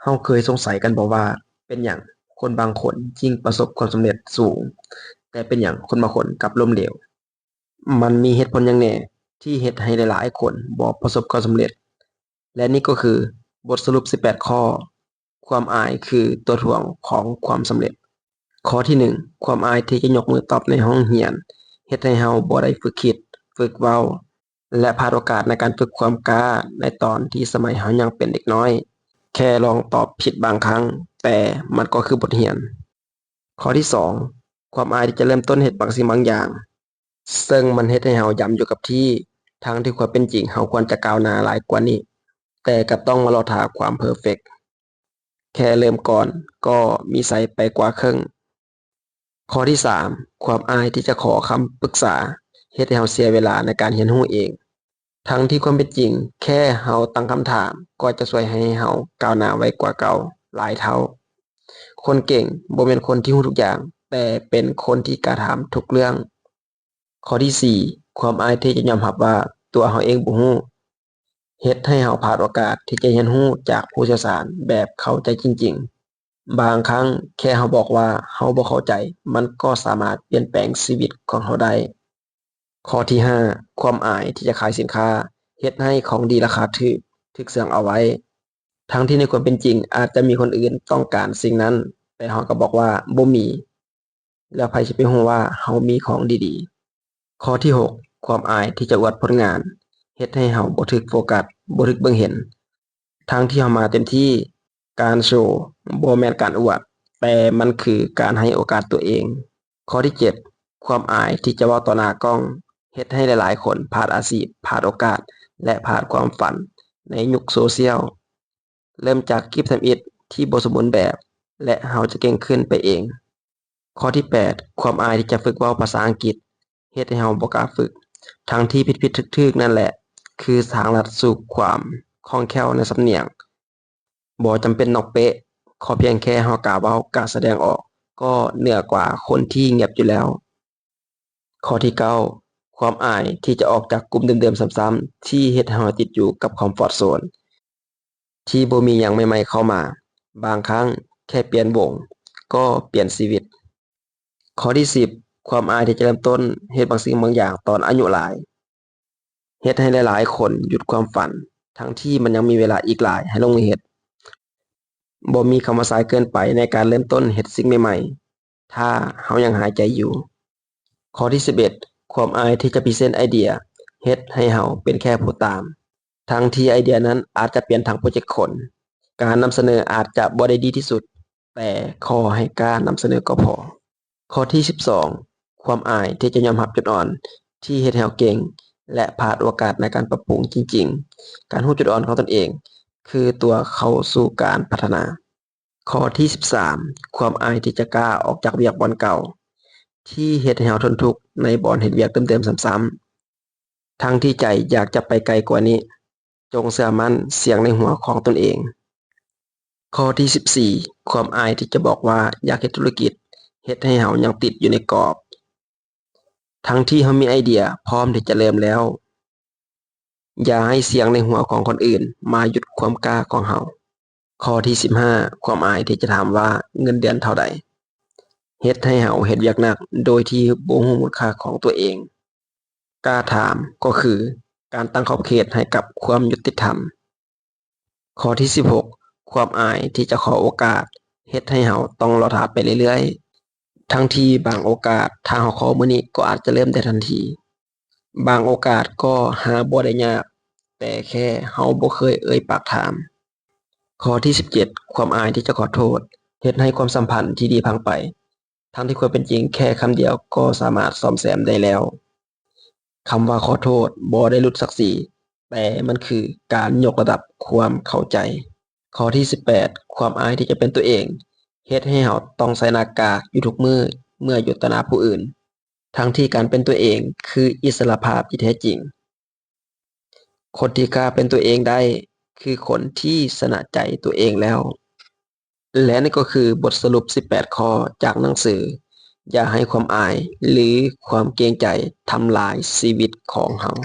ເຮົາເຄີຍສົງໄສກັນບໍ່ວ່າ ເປັນຫຍັງຄົນບາງຄົນຈຶ່ງປະສົບຄວາມສຳເລັດສູງ, ແຕ່ເປັນຫຍັງຄົນບາງຄົນກັບລົ້ມເຫຼວ? ມັນມີເຫດຜົນຫຍັງແດ່ທີ່ເຮັດໃຫ້ຫຼາຍໆຄົນບໍ່ປະສົບຄວາມສຳເລັດ? ແລະ ນີ້ກໍຄືບົດສະຫຼຸບສິບແປດຂໍ້, ຄວາມອາຍຄືຕົວຖ່ວງຂອງຄວາມສຳເລັດ. ຂໍ້ທີໜຶ່ງ, ຄວາມອາຍທີ່ຈະຍົກມືຕອບໃນຫ້ອງຮຽນ ເຮັດໃຫ້ເຮົາບໍ່ໄດ້ຝຶກຄິດ, ຝຶກເວົ້າ ແລະ ພາດໂອກາດໃນການຝຶກຄວາມກ້າໃນຕອນທີ່ສະໄໝເຮົາຍັງເປັນເດັກນ້ອຍ. ແຄ່ລອງຕອບຜິດບາງຄັ້ງ, ແຕ່ມັນກໍຄືບົດຮຽນ. ຂໍ້ທີສອງ, ຄວາມອາຍທີ່ຈະເລີ່ມຕົ້ນເຮັດບາງສິ່ງບາງຢ່າງ, ເຊິ່ງມັນເຮັດໃຫ້ເຮົາຢຳຢູ່ກັບທີ່, ທັງທີ່ຄວາມເປັນຈິງເຮົາຄວນຈະກ້າວໜ້າຫຼາຍກວ່ານີ້, ແຕ່ກັບຕ້ອງມາລໍຖ້າຄວາມເພີເຟັກ. ແຄ່ເລີ່ມກ່ອນກໍມີໄຊໄປກວ່າເຄິ່ງ. ຂໍ້ທີສາມ, ຄວາມອາຍທີ່ຈະຂໍຄຳປຶກສາ ເຮັດໃຫ້ເຮົາເສຍເວລາໃນການຮຽນຮູ້ເອງ. ທັງທີ່ຄວາມເປັນຈິງ, ແຄ່ເຮົາຕັ້ງຄຳຖາມ ກໍຈະຊ່ວຍໃຫ້ເຮົາກ້າວໜ້າໄວກວ່າເກົ່າຫຼາຍເທົ່າ. ຄົນເກັ່ງບໍ່ແມ່ນຄົນທີ່ຮູ້ທຸກຢ່າງ, ແຕ່ເປັນຄົນທີ່ກ້າຖາມທຸກເລື່ອງ. ຂໍ້ທີສີ່, ຄວາມອາຍທີ່ຈະຍອມຮັບວ່າຕົວເຮົາເອງບໍ່ຮູ້, ເຮັດໃຫ້ເຮົາພາດໂອກາດທີ່ຈະຮຽນຮູ້ຈາກຜູ້ຊ່ຽວຊານແບບເຂົ້າໃຈຈິງໆ. ບາງຄັ້ງແຄ່ເຮົາບອກວ່າເຮົາບໍ່ເຂົ້າໃຈ, ມັນກໍສາມາດປ່ຽນແປງຊີວິດຂອງເຮົາໄດ້. ຂໍ້ທີຫ້າ, ຄວາມອາຍທີ່ຈະຂາຍສິນຄ້າ ເຮັດໃຫ້ຂອງດີລາຄາຖືກ ຖືກເຊື່ອງເອົາໄວ້. ທັງທີ່ໃນຄວາມເປັນຈິງອາດຈະມີຄົນອື່ນຕ້ອງການສິ່ງນັ້ນ, ແຕ່ເຮົາກໍບອກວ່າບໍ່ມີ, ແລ້ວໃຜຊິໄປຮູ້ວ່າເຮົາມີຂອງດີໆ? ຂໍ້ທີຫົກ, ຄວາມອາຍທີ່ຈະອວດຜົນງານ ເຮັດໃຫ້ເຮົາບໍ່ຖືກໂຟກັສ, ບໍ່ຖືກເບິ່ງເຫັນ. ທັງທີ່ເຮົາມາເຕັມທີ່, ການໂຊບໍ່ແມ່ນການອວດ, ແຕ່ມັນຄືການໃຫ້ໂອກາດຕົວເອງ. ຂໍ້ທີເຈັດ, ຄວາມອາຍທີ່ຈະເວົ້າຕໍ່ໜ້າກ້ອງ ເຮັດໃຫ້ຫຼາຍໆຄົນພາດອາຊີບ, ພາດໂອກາດ ແລະ ພາດຄວາມຝັນໃນຍຸກໂຊຊຽວ. ເລີ່ມຈາກຄລິບທຳອິດທີ່ບໍ່ສົມບູນແບບ ແລະ ເຮົາຈະເກັ່ງຂຶ້ນໄປເອງ. ຂໍ້ທີແປດ, ຄວາມອາຍທີ່ຈະຝຶກເວົ້າພາສາອັງກິດ ເຮັດໃຫ້ເຮົາບໍ່ກ້າຝຶກ, ທັງທີ່ຜິດໆຖືກໆນັ້ນແຫຼະ ຄືທາງລັດສູ່ຄວາມຄ່ອງແຄ້ວໃນສຳນຽງ. ບໍ່ຈຳເປັນຕ້ອງເປະ, ຂໍພຽງແຄ່ເຮົາກ້າເວົ້າ, ກ້າສະແດງອອກ, ກໍເໜືອກວ່າຄົນທີ່ງຽບຢູ່ແລ້ວ. ຂໍ້ທີເກົ້າ, ຄວາມອາຍທີ່ຈະອອກຈາກກຸ່ມເດີມໆຊ້ຳໆ ທີ່ເຮັດໃຫ້ເຮົາຕິດຢູ່ກັບຄອມຟອດໂຊນ ທີ່ບໍ່ມີຫຍັງໃໝ່ໆເຂົ້າມາ. ບາງຄັ້ງແຄ່ປ່ຽນວົງກໍປ່ຽນຊີວິດ. ຂໍ້ທີສິບ, ຄວາມອາຍທີ່ຈະເລີ່ມຕົ້ນເຮັດບາງສິ່ງບາງຢ່າງຕອນອາຍຸຫຼາຍ ເຮັດໃຫ້ຫຼາຍໆຄົນຢຸດຄວາມຝັນ ທັງທີ່ມັນຍັງມີເວລາອີກຫຼາຍໃຫ້ລົງມືເຮັດ. ບໍ່ມີຄຳວ່າສາຍເກີນໄປໃນການເລີ່ມຕົ້ນເຮັດສິ່ງໃໝ່ໆ ຖ້າເຮົາຍັງຫາຍໃຈຢູ່. ຂໍ້ທີສິບເອັດ, ຄວາມອາຍທີ່ຈະພຣີເຊັນໄອເດຍ ເຮັດໃຫ້ເຮົາເປັນແຄ່ຜູ້ຕາມ ທັງທີ່ໄອເດຍນັ້ນອາດຈະປ່ຽນທັງໂປຣເຈັກຄົນ. ການນຳສະເໜີອາດຈະບໍ່ໄດ້ດີທີ່ສຸດ, ແຕ່ຂໍໃຫ້ກ້ານຳສະເໜີກໍພໍ. ຂໍ້ທີສິບສອງ, ຄວາມອາຍທີ່ຈະຍອມຮັບຈຸດອ່ອນທີ່ເຮັດໃຫ້ເຮົາເກັ່ງ ແລະ ພາດໂອກາດໃນການປັບປຸງຈິງໆ. ການຮູ້ຈຸດອ່ອນຂອງຕົນເອງ ຄືຕົວເຂົ້າສູ່ການພັດທະນາ. ຂໍ້ທີສິບສາມ, ຄວາມອາຍທີ່ຈະກ້າອອກຈາກວຽກບ່ອນເກົ່າ ທີ່ເຮັດໃຫ້ເຮົາທົນທຸກໃນບ່ອນເຮັດວຽກເດີມໆຊ້ຳໆ. ທັງທີ່ໃຈຢາກຈະໄປໄກກວ່ານີ້, ຈົ່ງເຊື່ອໝັ້ນສຽງໃນຫົວຂອງຕົນເອງ. ຂໍ້ທີສິບສີ່, ຄວາມອາຍທີ່ຈະບອກວ່າຢາກເຮັດທຸລະກິດ ເຮັດໃຫ້ເຮົາຍັງຕິດຢູ່ໃນກອບ ທັງທີ່ເຮົາມີໄອເດຍພ້ອມທີ່ຈະເລີ່ມແລ້ວ. ຢ່າໃຫ້ສຽງໃນຫົວຂອງຄົນອື່ນມາຢຸດຄວາມກ້າຂອງເຮົາ. ຂໍ້ທີສິບຫ້າ, ຄວາມອາຍທີ່ຈະຖາມວ່າເງິນເດືອນເທົ່າໃດ ເຮັດໃຫ້ເຮົາເຮັດວຽກໜັກໂດຍທີ່ບໍ່ຮູ້ມູນຄ່າຂອງຕົວເອງ. ກ້າຖາມກໍຄືການຕັ້ງຂອບເຂດໃຫ້ກັບຄວາມຍຸຕິທຳ. ຂໍ້ທີສິບຫົກ, ຄວາມອາຍທີ່ຈະຂໍໂອກາດ ເຮັດໃຫ້ເຮົາຕ້ອງລໍຖ້າໄປເລື້ອຍໆ ທັງທີ່ບາງໂອກາດ ຖ້າເຮົາຂໍມື້ນີ້ກໍອາດຈະເລີ່ມໄດ້ທັນທີ. ບາງໂອກາດກໍຫາບໍ່ໄດ້ຍາກ, ແຕ່ແຄ່ເຮົາບໍ່ເຄີຍເອີ່ຍປາກຖາມ. ຂໍ້ທີສິບເຈັດ, ຄວາມອາຍທີ່ຈະຂໍໂທດ ເຮັດໃຫ້ຄວາມສຳພັນທີ່ດີພັງໄປ, ທັງທີ່ຄວາມເປັນຈິງແຄ່ຄຳດຽວກໍສາມາດສ້ອມແຊມໄດ້ແລ້ວ. ຄຳວ່າຂໍໂທດບໍ່ໄດ້ຫຼຸດສັກສີ, ແຕ່ມັນຄືການຍົກລະດັບຄວາມເຂົ້າໃຈ. ຂໍ້ທີສິບແປດ, ຄວາມອາຍທີ່ຈະເປັນຕົວເອງ ເຮັດໃຫ້ເຮົາຕ້ອງໃສ່ໜ້າກາກຢູ່ທຸກມື້ເມື່ອຢູ່ຕໍ່ໜ້າຜູ້ອື່ນ, ທັງທີ່ການເປັນຕົວເອງຄືອິດສະຫຼະພາບທີ່ແທ້ຈິງ. ຄົນທີ່ກ້າເປັນຕົວເອງໄດ້ ຄືຄົນທີ່ຊະນະໃຈຕົວເອງແລ້ວ. ແລະ ນີ້ກໍຄືບົດສະຫຼຸບສິບແປດຂໍ້ຈາກໜັງສື ຢ່າໃຫ້ຄວາມອາຍ ຫຼື ຄວາມເກງໃຈທຳລາຍຊີວິດຂອງເຮົາ.